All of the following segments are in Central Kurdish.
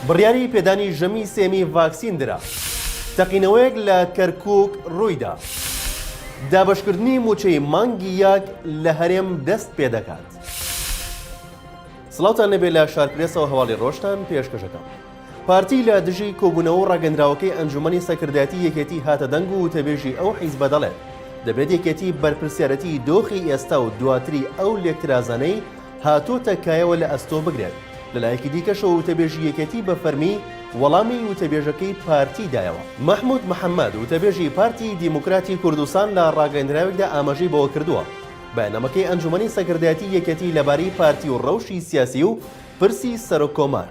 بڕیاری پێدانی ژەمی سێمی ڤاکسین درا. تەقینەوەیەک لە کەرکووک ڕوویدا. دابەشکردنی مووچەی مانگی یەک لە هەرێم دەست پێدەکات. سڵاوتان لێبێ لە شارپرێسەوە هەواڵی ڕۆژتان پێشکەشەکەم. پارتی لە دژی کۆبوونەوە و ڕاگەندراوەکەی ئەنجومەنی سەرکردایەتی یەکێتی هاتە دەنگ و وتەبێژی ئەو حیزبە دەڵێت دەبێت یەکێتی بەرپرسیارەتی دۆخی ئێستا و دواتری ئەو لێکترازانەی هاتۆتە کایەوە لە ئەستۆ بگرێت. لەلایەکی دیکەشەوە وتەبێژی یەکێتی بە فەرمی وەڵامی وتەبێژەکەی پارتی دایەوە. مەحمود محەمەد، وتەبێژی پارتی دیموکراتی کوردستان لە ڕاگەیەندراوێکدا ئاماژەی بەوەکردووە، بەیاننامەکەی ئەنجومەنی سەکردایەتی یەکێتی لەبارەی پارتی و ڕەوشی سیاسی و پرسی سەرۆککۆمار،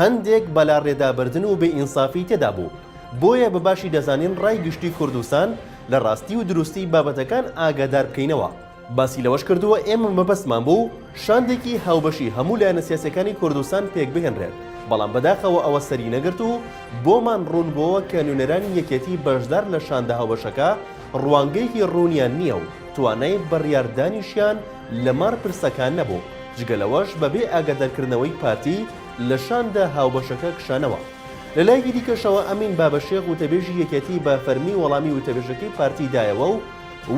هەندێک بەلاڕێدابردن و بێ ئینسافی تێدا بوو، بۆیە بە باشی دەزانین ڕای گشتی کوردستان لە ڕاستی و دروستی بابەتەکان ئاگادار بکەینەوە. باسی لەوەش کردووە، ئێمە مەبەستمان بوو شاندێکی هاوبەشی هەموو لایەنە سیاسییەکانی کوردستان پێکبهێنرێت، بەڵام بەداخەوە ئەوە سەری نەگرت و بۆمان ڕوون بۆوە کە نوێنەرانی یەکێتی بەشدار لە شاندە هاوبەشەکە ڕوانگەیەکی ڕوونیان نییە و توانای بڕیاردانیشیان لەمەڕ پرسەکان نەبوو، جگە لەوەش بەبێ ئاگادارکردنەوەی پارتی لە شاندە هاوبەشەکە کشانەوە. لەلایەکی دیکەشەوە ئەمین بابەشێخ وتەبێژی یەکێتی بە فەرمی وەڵامی وتەبێژەکەی پارتی دایەوە و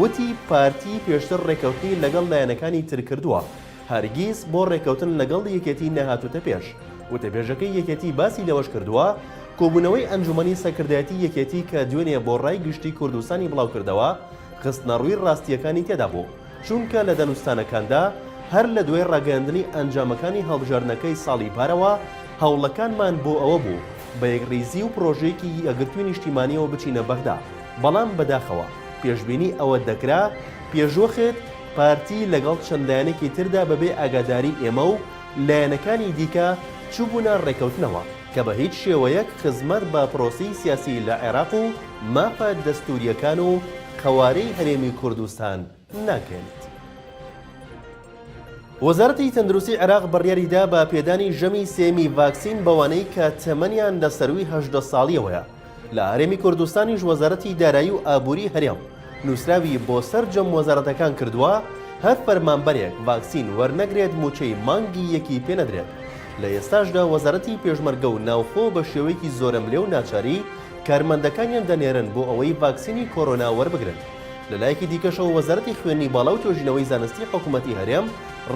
وتی پارتی پێشتر ڕێککەوتنی لەگەڵ لایەنەکانی تر کردووە، هەرگیز بۆ ڕێککەوتن لەگەڵ یەکێتی نەهاتووتە پێش. وتەبێژەکەی یەکێتی باسی لەوەش کردووە، کۆبوونەوەی ئەنجومەنی سەرکردایەتی یەکێتی کە دوێنێ بۆ ڕای گشتی کوردستانی بڵاوکردەوە، خستنەڕووی ڕاستییەکانی تێدا بوو، چونکە لە دانوستانەکاندا هەر لە دوای ڕاگەیاندنی ئەنجامەکانی هەڵبژاردنەکەی ساڵی پارەوە هەوڵەکانمان بۆ ئەوە بوو بە یەکڕیزی و پڕۆژەیەکی یەکگرتووی نیشتیمانییەوە بچینە بەغدا، بەڵام بەداخەوە پێشبینی ئەوە دەکرا پێشوەخت پارتی لەگەڵ چەند لایەنێکی تردا بەبێ ئاگاداری ئێمە و لایەنەکانی دیکە چووبوونە ڕێکەوتنەوە کە بە هیچ شێوەیەک خزمەت بە پرۆسەی سیاسی لە عێراق و مافە دەستوورییەکان و قەوارەی هەرێمی کوردستان ناگەیەنێت. وەزارەتی تەندروستی عێراق بڕیاریدا بە پێدانی ژەمی سێیەمی ڤاکسین بەوانەی کە تەمەنیان لە سەرووی 18 ساڵیەوەیە. لە هەرێمی کوردستانیش وەزارەتی دارایی و ئابووری هەرێم نووسراوی بۆ سەرجەم وەزارەتەکان کردووە هەر فەرمانبەرێک ڤاکسین وەرنەگرێت مووچەی مانگی یەکی پێنەدرێت. لە ئێستاشدا وەزارەتی پێشمەرگە و ناوخۆ بە شێوەیەکی زۆرەملێ و ناچاری کارمەندەکانیان دەنێرن بۆ ئەوەی ڤاکسینی کۆرۆنا وەربگرن. لەلایەکی دیکەشەوە وەزارەتی خوێندنی باڵا و توێژینەوەی زانستی حکومەتی هەرێم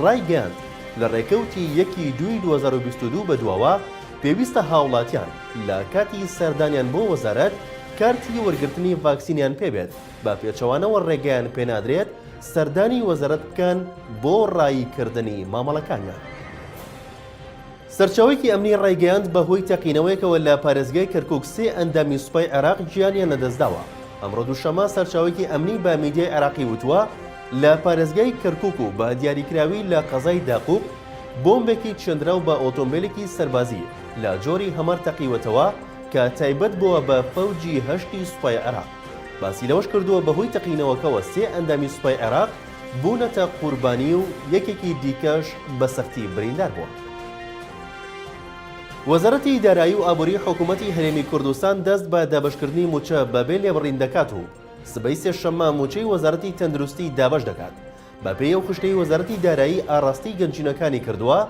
ڕایگەیاند، لە ڕێکەوتی یەکی دووی 2022 بەدواوە پێویستە هاوڵاتیان لە کاتی سەردانیان بۆ وەزارەت کارتی وەرگرتنی ڤاکسینیان پێبێت، بە پێچەوانەوە ڕێگەیان پێنادرێت سەردانی وەزارەت بکەن بۆ ڕاییکردنی مامەڵەکانیان. سەرچاوەیەکی ئەمنی ڕایگەیاند، بەهۆی تەقینەوەیەکەوە لە پارێزگای کەرکوک سێ ئەندامی سوپای عێراق گیانیان لەدەستداوە. ئەمڕۆ دووشەممە سەرچاوەیەکی ئەمنی بە میدیای عێراقی وتووە، لە پارێزگای کەرکوک و بە دیاریکراوی لە قەزای داقوق بۆمبێکی چێندراو بە ئۆتۆمبێلێکی سەربازی لە جۆری هەمەر تەقیوەتەوە کە تایبەت بووە بە فەوجی هەشتی سوپای عێراق. باسی لەوەش کردووە، بەهۆی تەقینەوەکەوە سێ ئەندامی سوپای عێراق بوونەتە قوربانی و یەکێکی دیکەش بە سەختی بریندار بووە. وەزارەتی دارایی و ئابووری حکوومەتی هەرێمی کوردستان دەست بە دابەشکردنی مووچە بەبێ لێبڕین دەکات و سبەی سێشەممە مووچەی وەزارەتی تەندروستی دابەش دەکات. بەپێی ئەو خشتەی وەزارەتی دارایی ئاڕاستەی گەنجینەکانی کردووە،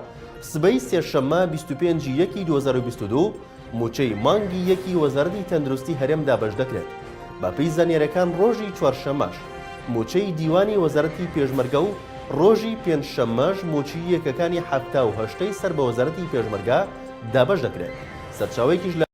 سبەی سێشەممە 25 ی یەکی 2022 مووچەی مانگی یەکی وەزارەتی تەندروستی هەرێم دابەش دەکرێت. بەپێی زانیارییەکان ڕۆژی چوارشەممەش مووچەی دیوانی وەزارەتی پێشمەرگە و ڕۆژی پێنجشەممەش مووچی یەکەکانی 78 ی سەر بە وەزارەتی پێشمەرگە دابەش دەکرێت. سەرچاوەیەکیش لە.